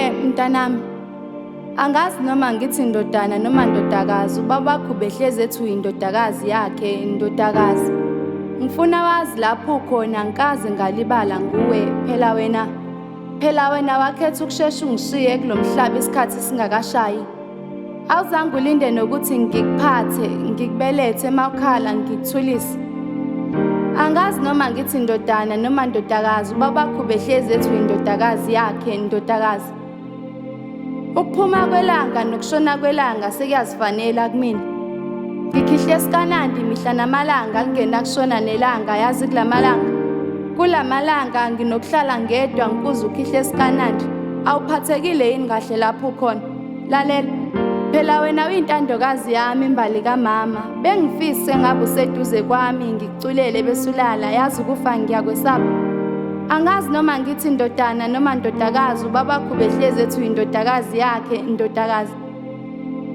Ke mntanami, angazi noma ngithi ndodana noma ndodakazi, ubabakho ubehlezi ethi uyindodakazi yakhe, ndodakazi. Ngifuna wazi lapho ukhona ngikaze ngalibala nguwe, phela wena. Phela wena wakhetha ukusheshe ungishiye kulo mhlaba isikhathi singakashayi. Awuzange ulinde nokuthi ngikuphathe, ngikubelethe emawukhala ngikuthulise. Angazi noma ngithi ndodana noma ndodakazi, ubabakho ubehlezi ethi uyindodakazi yakhe, ndodakazi. Ukuphuma kwelanga nokushona kwelanga sekuyazifanela kumina. Ngikhihle esikanandi mihla namalanga kungena kushona nelanga yazi kulamalanga. Kulamalanga nginokuhlala ngedwa ngikuze ukhihle esikanandi. Awuphathekile yini kahle lapho ukhona? Lalela. Phela wena uyintandokazi yami imbali kamama. Bengifise ngabe useduze kwami ngikuculele besulala yazi ukufa ngiyakwesaba. Angazi noma ngithi ndodana noma ndodakazi ubabakho ubehlezi ethi uyindodakazi yakhe ndodakazi.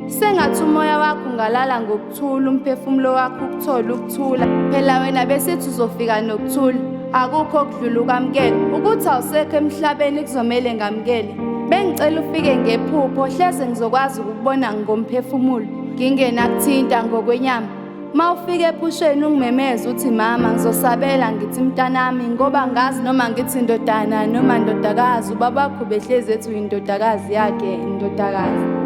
Sengathi umoya wakho ungalala ngokuthula umphefumulo wakho ukuthole ukuthula. Phela wena besithi uzofika nokuthula. Akukho okudlula ukwamukela. Ukuthi awusekho emhlabeni kuzomele ngamukele. Bengicela ufike ngephupho hleze ngizokwazi ukukubona ngomphefumulo. Ngingenakuthinta ngokwenyama. Uma ufika ephusheni ungimemeze uthi mama ngizosabela ngithi mntanami ngoba ngazi noma ngithi ndodana noma ndodakazi ubabakho ubehlezi ethi uyindodakazi yakhe ndodakazi.